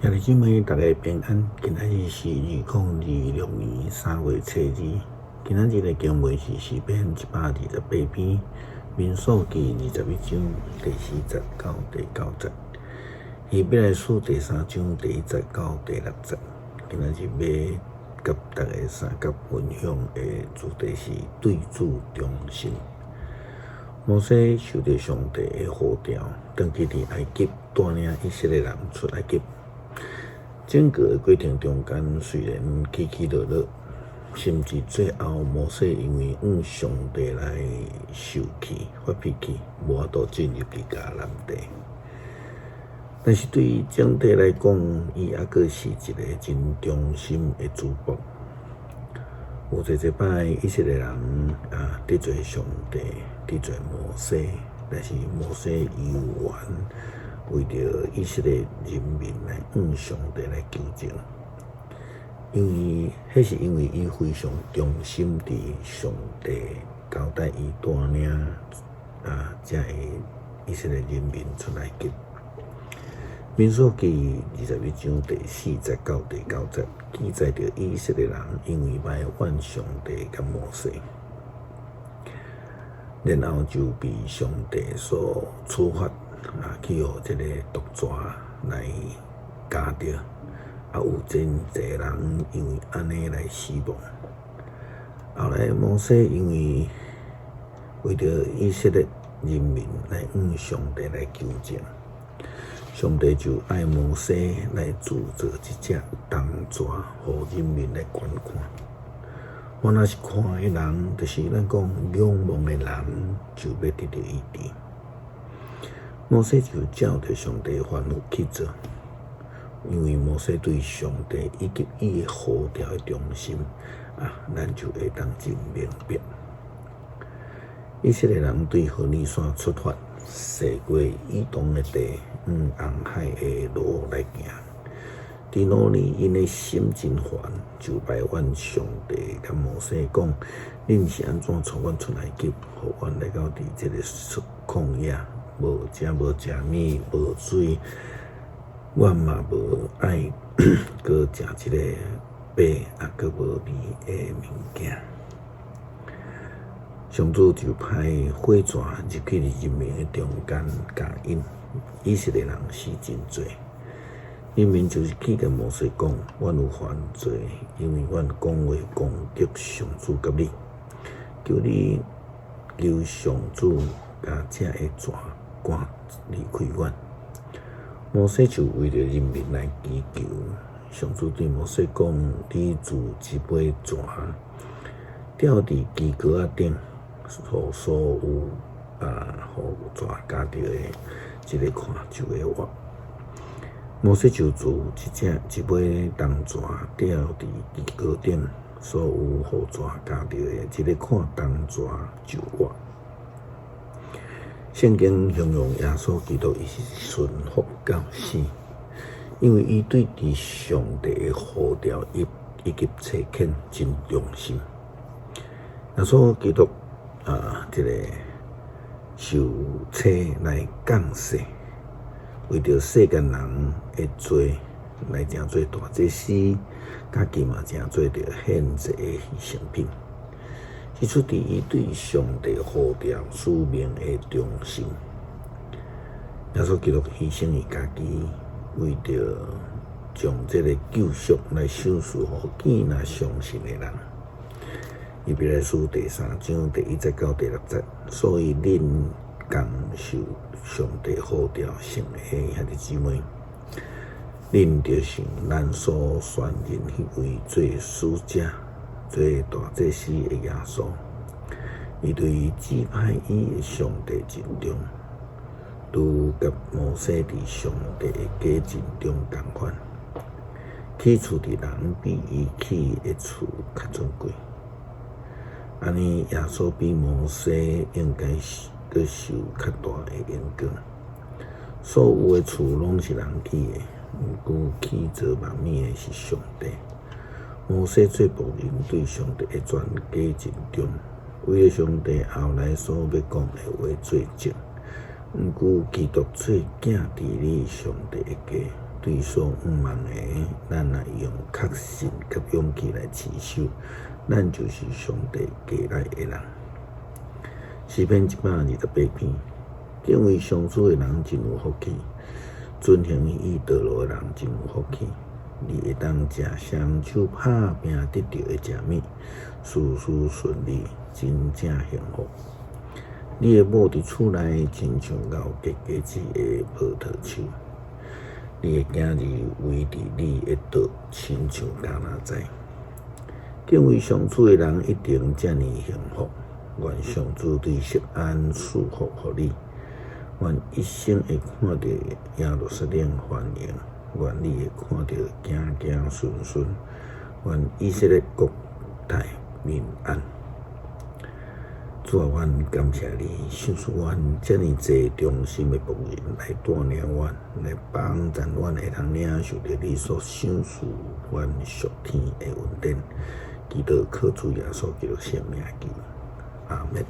兄弟姊妹，逐家平安。今仔日是2026年3月初2。今仔日的經文是詩篇128篇，民數記21章第4節到第9節，希伯來書第三章第一節到第六節。今仔日欲佮大家相佮分享的主題是對主忠心。摩西受著上帝的呼召，轉去佇埃及帶領以色列人出埃及。整個的過程中間，雖然起起落落，甚至最後摩西因為向上帝來受氣、發脾氣，無法度進入佇迦南地。但是對整體來講，伊猶閣是一個真忠心的主僕。有濟濟擺以色列人啊得罪上帝，得罪摩西，但是摩西猶原為著以色列人民來向上帝來求情，因為彼是因為伊非常忠心佇上帝交代伊帶領啊，遮个以色列人民出埃及。民數記21章第4節到第9節記載著以色列人因為埋怨上帝佮摩西，然後就被上帝所處罰，啊，去予這个毒蛇來咬著，啊，有真濟人因為按呢來死亡。後來摩西因為為著以色列人民來向上帝來求情，上帝就愛摩西來製造一隻銅蛇，予人民來觀看。凡若是看的人，就是咱講仰望的人，就欲得著醫治。摩西就照著上帝吩咐去做，因為摩西對上帝以及伊的呼召的忠心，啊，咱就會當真明白。以色列人對何烈山出發，踅過以東的地，向紅海的路來行。佇路裡，𪜶的心真煩，就埋怨上帝佮摩西講：恁是按怎帶阮出埃及，予阮來到佇這个曠野，無遮無食物，無水，阮嘛無愛閣食這个白猶閣無味的物件。上主就派火蛇入去人民的中間，咬𪜶。以色列人死真濟。人民就是去共摩西講：阮有犯罪，因為阮講話攻擊上主佮你，求你求上主共這个蛇趕離開阮。摩西就為著人民來祈求。上主對摩西講：你鑄一尾蛇，吊佇支竿仔頂，予所有啊，予蛇咬著的，一个看就會活。摩西就鑄一隻一尾銅蛇吊佇支竿頂，所有予蛇咬著的，一个看銅蛇就活。聖經形容耶穌基督，伊是順服到死，因為伊對佇上帝的呼召以及差遣真忠心。耶穌基督啊，這个受差來降世，為著世間人的罪來成做大祭司，家己嘛成做著獻祭的犧牲品。是出佇伊對上帝呼召使命的忠心。耶穌基督犧牲伊家己，為著將這个救贖來賞賜予見若相信的人。希伯來書第三章第一節到第六節，所以恁仝受上帝呼召成的兄弟姊妹，恁著像咱所選任彼位做使者、做大祭司的耶穌，伊對指派伊的上帝盡忠，拄佮摩西佇上帝的家盡忠仝款。起厝的人比伊起的厝較尊貴。按呢，耶穌比摩西應該是閣受較大的榮光。所有的厝攏是人起的，毋過起造萬物的是上帝。摩西做僕人對上帝的全家盡忠，為著上帝後來所欲講的話做證。毋過基督做囝治理上帝的家，對所向望的，咱若用確信佮勇氣來持守，咱就是上帝喜樂的人。詩篇128篇，敬畏上主的人真有福氣，遵行伊道路的人真有福氣。你會當食雙手拍拚得著的食物，事事順利，真正幸福。你的某佇厝內，親像熬結果子的葡萄樹；你的囝兒圍佇你的桌，親像橄欖栽。敬畏上主的人一定遮爾幸福。願上主對錫安賜福予你，願一生會看著耶路撒冷繁榮，願你會看著子子孫孫，願以色列國泰民安。主啊，阮感謝你，賞賜阮遮爾濟忠心的僕人來帶領阮，來幫助阮會通領受著你所賞賜阮屬天的恩典。祈禱靠主耶穌基督聖名求，阿們。